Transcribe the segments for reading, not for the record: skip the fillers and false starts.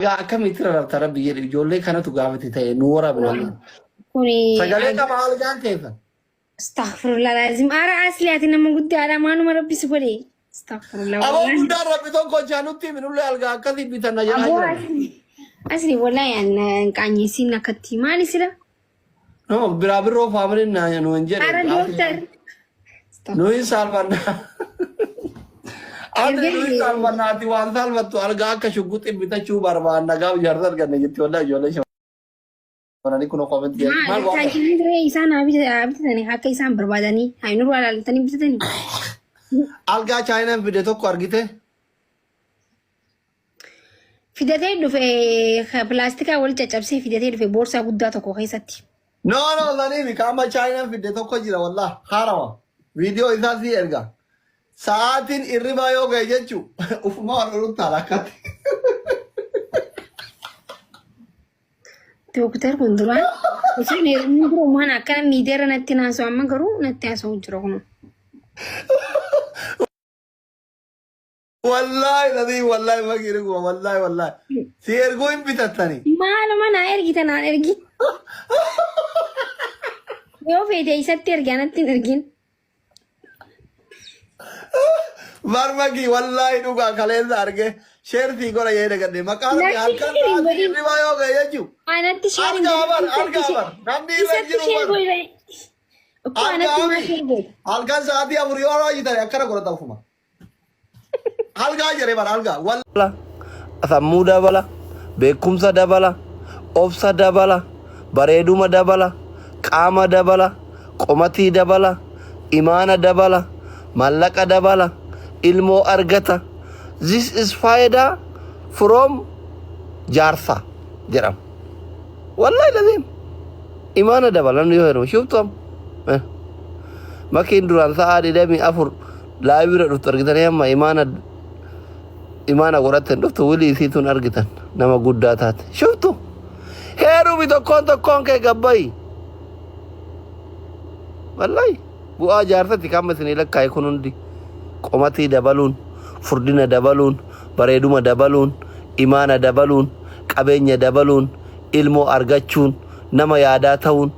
Algaa akkamitti rarrabta rabbi jedhi ijoollee kanatu gaafate ta'e nu waraabna. Kuni Sagalee qaba algaan keessan. Astaghfirullah lazim. Ara asli ati nama guddaadha maanuma rabbi si godhe. Astaghfirullah. Aboo wallahi. guddaan rabbi tokko nutti minullee algaa akkasii bitanna jedhaa Aboo jiran. asli. Asli wallahi an qaanyeessiin akkatti maali sila? No biraa birroo faamiliin na nu hin jedhe. Ara dooktar. Nuyi saalfannaa. Ati nuyi saalfannaa ati waan saalfattu algaa akka shugguxii bitachuu barbaanna gaaf jaarsa arganne jetti wallahi ijoollee shamarranii kun koomenti maal Maal waan taankii diree isaan haa bitatanii akka isaan barbaadanii haa nurraa ilaaltanii bitatanii. Algaa chaayinaan fide tokko argite. Fidatee dhufe pilaastikaa wal caccabsee fidatee dhufe boorsaa guddaa tokko keessatti. No no saniimi kaama chaayinaan fidde tokko jira wallah haarawa. Viidiyoo isaa sii erga. Sa'aatiin irribaa yoo ga'e jechuu ufuma wal olutti akkatti. Dooktar kun duraan osoo hin heerumin dura waan akkana miidiyaarra natti naasoo amma garuu natti haasa'u jira kun. Wallahi nadii wallahi makii dhuguma wallahi wallahi. Si erguu hin bitattani. Maaluma naa ergita naan ergi. Yoo feete isatti ergi anatti hin ergin. Bar makii wallahi dhugaa kaleessa arge sheer sii godha yee dagadhe maqaa rabbi Natti halkan sheer hin sa'aatii godhin. hirribaa yoo ga'e jechuu. Anatti sheer hin Argaa bar godhin. Isatti argaa sheer bar namni irra isatti jiru sheer bar. godhi. Ukkoo anatti Argaa maa sheer godhi. Halkan sa'aatii 4 yoo raajitani akkana godhata ufuma. Algaa jedhee bara algaa. Walla sammuu dabala, beekumsa dabala, obsa dabala, bareeduma dabala, qaama dabala, qomatii dabala, imaana dabala, mallaqa dabala, ilmoo argata. This is faayidaa from jaarsa jedhama. Wallahi laziim. Imaana dabala namni yoo heerume. Shuftu amma. Makiin duraan sa'aa 24 live irra dhuftu argitanii amma imaana imaana godhatte hin dhuftu wilii isiituun argitan nama guddaa taate. Shuftu. Heerumi tokkoon tokkoon kee gabbayi. Wallahi bu'aa jaarsati kan isinii lakkaa'e kun hundi qomatii dabaluun furdina dabaluun bareeduma dabaluun imaana dabaluun qabeenya dabaluun ilmoo argachuun nama yaadaa ta'uun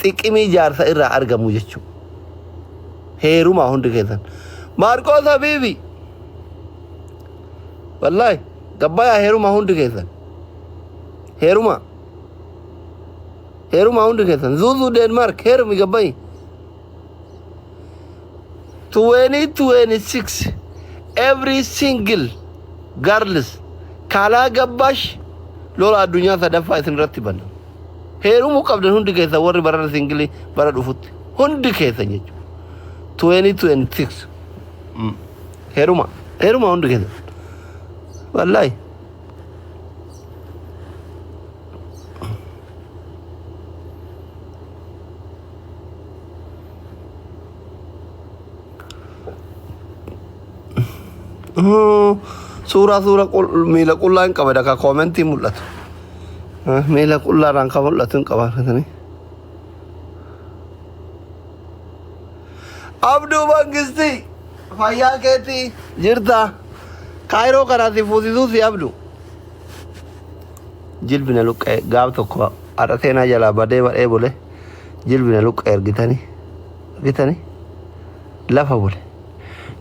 xiqimii jaarsa irraa argamu jechuudha. Heerumaa hundi keessan. Maarqoos Habiibi. Wallaahi gabbayaa heerumaa hundi keessan. Heerumaa. Heerumaa hundi keessan. Zuuzuu Deenmaark heerumi gabbayi. 2026 every single girls kaalaa gabbaash lola addunyaa sadaffaa isin irratti banna. Heerumuu qabdan hundi keessan warri barana singilii bara dhufutti hundi keessan jechuudha. 2026 Heeruma heeruma hundi keessan. Wallaahi. Suuraa suura miila qullaa hin qaba daka koomentii mul'atu. Miila qullaadhaan kan mul'atu hin qabaatanii. Abduu Mangistii fayyaa keetii jirta. Kaayiroo kanaa si fuusisuu si abdu. Jilbi na luqqa'e gaaf tokko haadha seenaa jalaa badee badhee bule jilbi na luqqa'e argitanii argitanii lafa bule.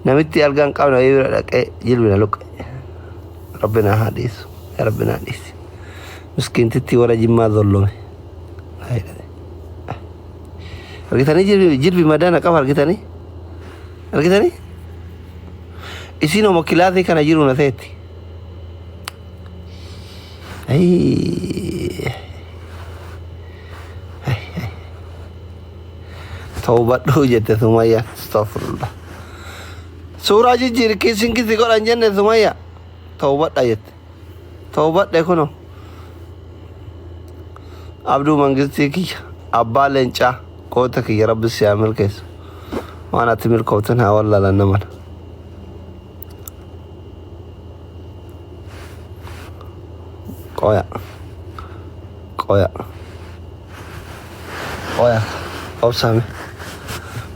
Namitti algaan qabna wayii bira dhaqee jilbi na luqqa'e. Rabbi naa haa dhiisu. Yaa Rabbi naa dhiisi. Miskiintittii warra jimmaa zollome. Argitanii jilbi jilbi madaa na qaba argitanii? Argitanii? Isiin homo kilaasii kana jiru na seetti. Ayii. Tawbadhuu jette Sumayya. Astaghfirullah. Suuraa jijjiiri kiisin kisi godhan jenne Sumayya. Tawbadha jette. Tawbadhe kuno. Abduu Mangistii kiyya. Abbaa leencaa goota kiyya rabbi si haa milkeessu. Waan ati milkooftan haa wallaalan namana. Qoya. Qoya. Qoya. Obsaame.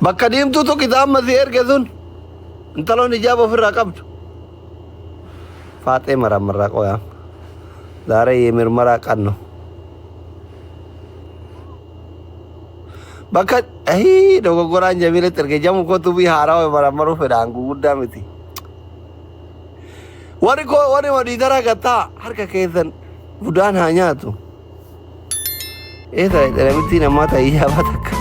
Bakka diimtuu tuqita amma si erge sun. Intaloon hijaaba ofirraa qabdu. Faaxee maraammarraa qoyaa. ዛሬ የምርመራ ቀን ነው። Bakka ahii dogoggoraan Jamiilatti erge jamu kootu biyya haarawaa maramaruu fedha hanguu guddaa miti. Warri koo warri modiitara gattaa harka keessan budaan haa nyaatu. Eessa namitti namaa ta'ii yaabaa takka.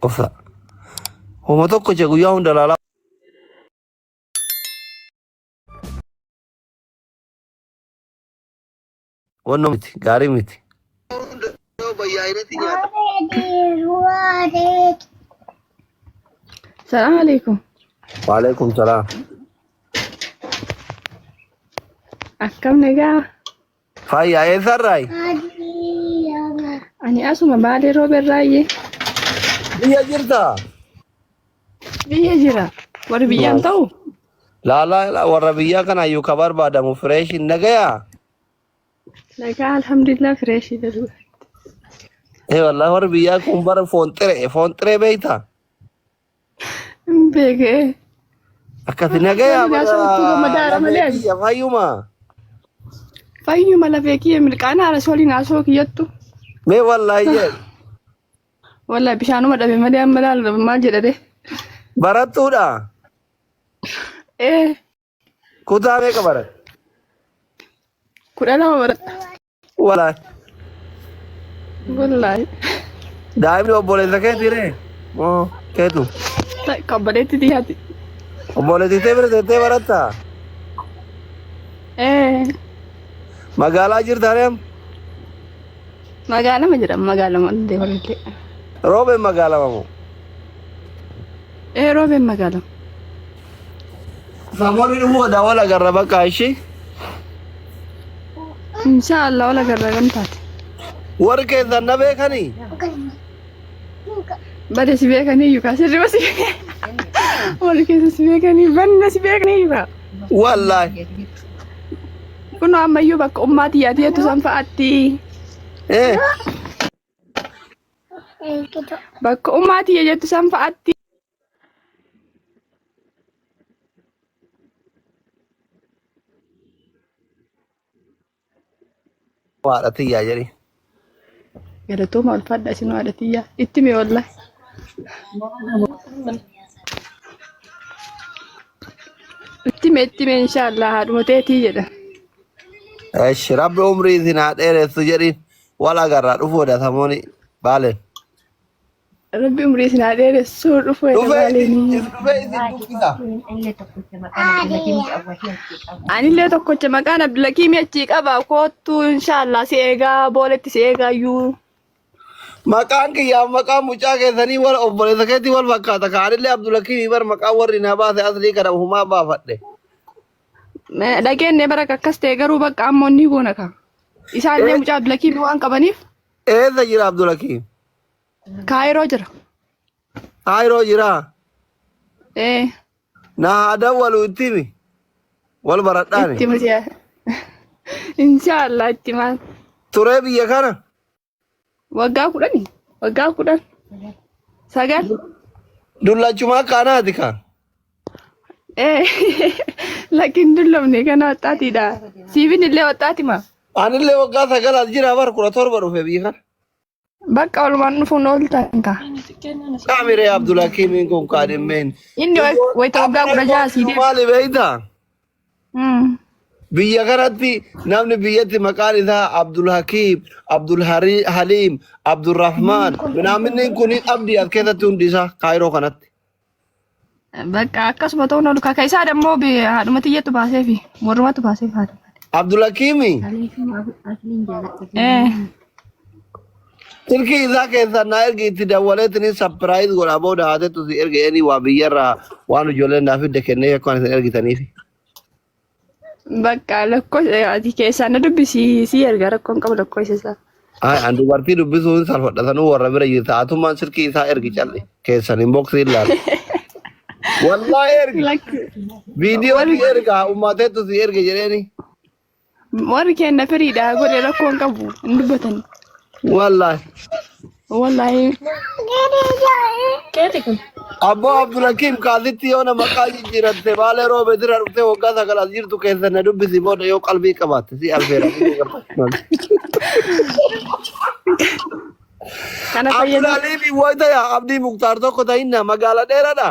Obsa. Homa tokko je guyyaa hunda laalaa Wanno miti gaarii miti. Salaam alaikum. Waalaikum salaam. Akkam nagaa? Fayyaa eessarraayi? Ani asuma baalee rooberraayyee. Biyya jirtaa? Biyya jira. Warri biyyaan ta'u? Laalaa warra biyyaa kanaayyuu ka barbaadamu fireeshin nagayaa? Nagaa alhamdulillah fireeshii darbu. Eh wallahi warri biyyaa kun bara foon xiree foon xiree beektaa? Hin beekee. Akkasi nagayaa Warri bara naasawattuu gammadaara lafee malee ani. kiyya fayyuma. Fayyuma lafee kiyya milqaana haala sooliin haasoo kiyyattu. Mee wallahi jedhe Wallahi bishaanuma dhabe malee amma laal maal jedhate. barattuudha. Ee Kutaa meeqa baratte? 12 baradha. Wallahi. Wallahi. Daa'imni obboleessa keetii ree? Moo keetu? Kabbadeetti dhiyaati. Obboleettii tee bira teettee barattaa? Ee Magaalaa jirtaa ree amma? Magaalama jedhama magaalama deemallee. Roobeen magaalama moo? Ee roobeen magaalama. Samoonni dhufuu odaa wal agarra bakka ishii. Insha Allah wal agarra kan taate. Warri keessan na beekanii? Bade si beekanii yukaa sirriba si warri keessa si beekanii banna si beekanii yukaa. Wallaahi. Kunoo ammayyuu bakka ummaa tiyyaa tiyattu san fa'aatti. Eh. Bakka ummaa tiyya jettu san fa'aatti. Haadha tiyyaa jedhi. Galatooma ulfaadha isinoo haadha tiyyaa. Itti mee wallahi. Itti mee itti mee inshaallah haadhuma teetii jedha. Esh rabbi umrii isin haa dheeressu jedhiin wal agarraa dhufuudha samooni baaleen. Rabbi umrii isin haa dheeressu dhufuu edda Dhufee isin baaleenii. dhufee isin dubbisa. Anillee tokkocha maqaan Abdulakiimi achii qaba koottuu inshaallah si eegaa booletti si eegaa iyyuu. Maqaan kiyyaa maqaan mucaa keessanii wal obboleessa keetii wal fakkaata. Kaanillee Abdulakiimi bar maqaan warri naa baase aslii kana ufumaa baafadhe. Dhageenne bara akkas ta'e garuu bakka ammoo ni goona ka. Isaallee mucaa Abdulakiimi waan qabaniif Eessa jira Abdulakiim? Kaayiroo jira. Kaayiroo jira. Ee Na haa dawwalu itti himi. Wal baradhaani. itti masiya. Inshaallah itti maal. Turee biyya kana. Waggaa kudhani? Waggaa 10. 9. Dullachumaa akkaanaati kaa. Ee lakkin dullomne kana waxxaatiidha. Siifin illee waxxaatima. Anillee waggaa 9 as jira bar 17 dhufe biyya kana. Bakka walumaan dhufuun ooltan kaa. Qaamiree Abdulhakiimiin kun kaadhimmeen. Inni wayita waggaa 16 sii deema. Maali beektaa? Biyya kanatti namni biyyatti maqaan isaa Abdulhakiim, Abdulhaliim, Abdulrahmaan minaaminni kun abdii as keessatti hundi isaa Kaayiroo kanatti. Bakka akkasuma ta'uun oolu kaka isaa dammoo haadhuma tiyyattu baaseefi warrumatu baaseef haadhuma. Abdulhakiimi Eh, silkii isaa keessaa naa ergi itti dawwaleetiin sapiraayiz godha booda haatetu si erge eenii waa biyyarraa waan ijoolleen naa fidde kennee akka waan isin ergitaniif. Bakka lakkoofsa ati keessaa na dubbisi si erga rakkoon qabu lakkoofsa isaa. Ay, an dubartii dubbisuu hin salfadha sanuu warra bira jirta. Atummaan silkii isaa ergi calli keessan inboxii ilaali. Wallaahi ergi. Lakki Viidiyoo warri si erga uummateetu si erge jedheeni. warri kenna firiidha godhe rakkoon qabu hin dubbatan. Wallaahi. Wallaahi. Keeti kun. Abboo Abdulhakiim kaasitti yoo na maqaa jijjiiratte baalee roobe dira dhuftee waggaa sagal as jirtu keessa na dubbisi booda yoo qalbii qabaatte si alfeera. Kana fayyadamu. Abdulhaliim wayita yaa Abdii Muktaar tokko ta'inna magaala dheeraadha.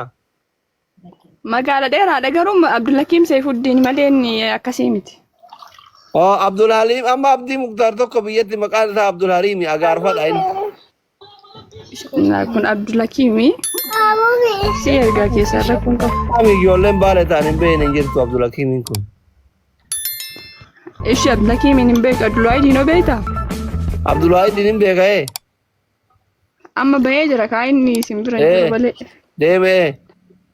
Magaala dheeraadha garuu Abdulhakiim Seefuddiin malee inni akkasii miti. Oh, Abdulhaliim amma Abdii Muktaar tokko biyyatti maqaan isaa Abdulhaliimi agaarfadha inni. Kun Abdulhakiimi si ergaa keessa rakkoon qabu. Ami ijoolleen baale ta'an hin beekne hin jirtu Abdulhakiimiin kun. Ishi Abdulhakiimiin hin beeku Abdulwaahidiin hoo beektaa? Abdulwaahidiin hin beeka ee. Amma bahee jira kaa inni isin bira hin jiru Ee. malee. Deemee.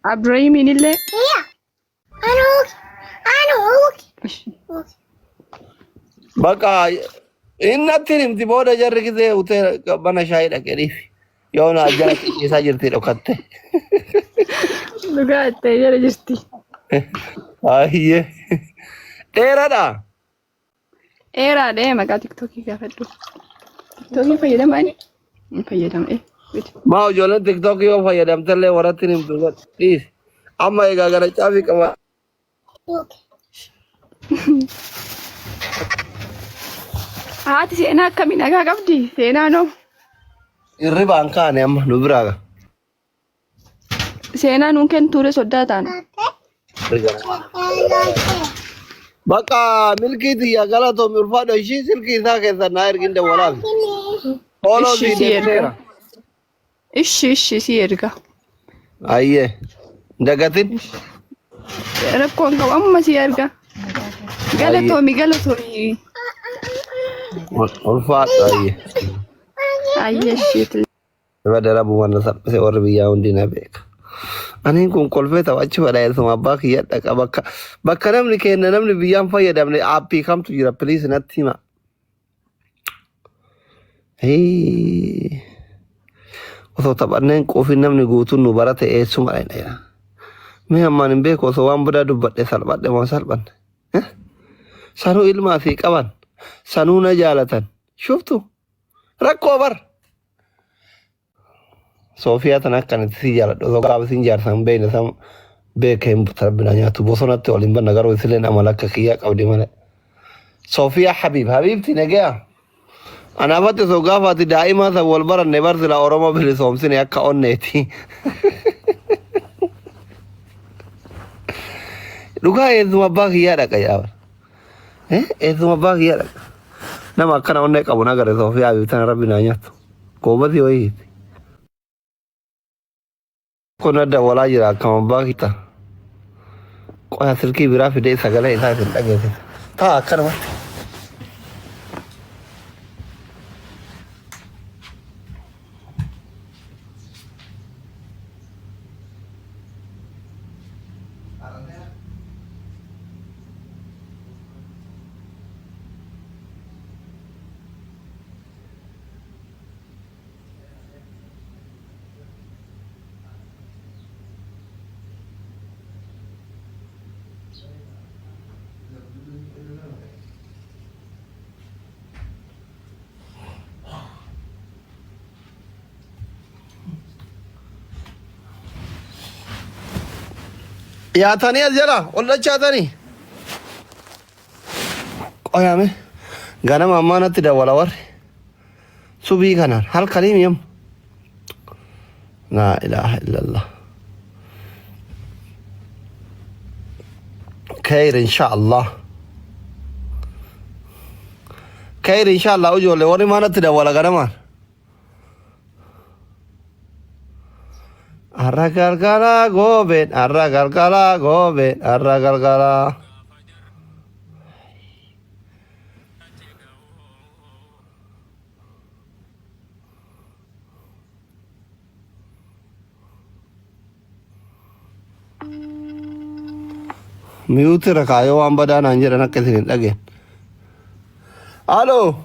Abdurrahiimiin illee. Bakka inni natti himti booda jarri gisee utee mana shaayii dhaqee dhiifi. Yoo na jala cicciisaa jirti dhokatte. Dhugaa jettee jala jirti. Baay'ee. Dheeraadha. Dheeraadha maqaa tiktookii gaafadhu. Tiktookii fayyadamaa inni? Hin fayyadama. Eh, miti. Maa ijoolleen tiktookii yoo fayyadamtellee warratti hin himtu dhiisi. Amma egaa gara caafii qaba. Haati seenaa akkamii nagaa qabdi? Seenaan hoo? Hirribaan kaane amma nu biraa. Seenaa nuun kentuure soddaa taana. Bakka milkii tiyya galatoomi ulfaadha ishii silkii isaa keessan naa ergin dawwalaaf. Hooloo Ishi sii si erga. deebiseera. Ishi ishi si erga. Ayyee. Dagatin. Rakkoon qabu amma si erga. Galatoomi galatoomi. Ulfaadha ayyee. Ayyee isheetu. Nama darabu waan na salphise warri biyyaa hundi na beeka. Aniin kun kolfee taphachi fedha eessuma abbaa kiyya dhaqa bakka bakka namni kenna namni biyyaan fayyadamne aappii kamtu jira piliis natti hima. Hii. Osoo taphanneen quufin namni guutuun nu barate eessuma dhaqna. Mee ammaan hin beeku osoo waan badaa dubbadhe salphadhe moo salphanne. Eh? Sanuu ilmaa fi qaban sanuu na jaalatan shuftu rakkoo bar. Soofiyaa tana akkanatti si jaaladhu osoo gaafa isin jaarsa hin beekne san beeka hin tarbina nyaatu bosonatti waliin banna garuu isileen amala akka kiyyaa qabdi malee. Soofiyaa Habiib Habiibti nagaya. Anaafatti osoo gaafa ati daa'imaa san wal baranne bar sila Oromoo bilisoomsine akka onneeti. Dhugaa eessuma abbaa kiyyaa dhaqa yaa. Eh, eessuma abbaa kiyyaa dhaqa. Nama akkana onnee qabu na gare Soofiyaa Habiib tana rabbi naa nyaatu. Goobazii wayiiti. Kun adda walaa jira akkam abbaa kiyya. Qoya silkii biraa fidee sagalee isaa isin dhageessisa. Taa akkanumatti. Dhiyaatanii as jala ol dachaatanii. Qoyame ganama ammaa natti dawwala warri subii kanaan halkanii miyam. Laa ilaaha illallah. Khayr insha Allah. Khayr insha Allah ijoollee warri maa natti dawwala ganamaan. Har'a galgala goobeen har'a galgala goobeen har'a galgala. Miyuuti irra kaayoo waan badaa naan jedhan akka isin hin dhageen. Aloo.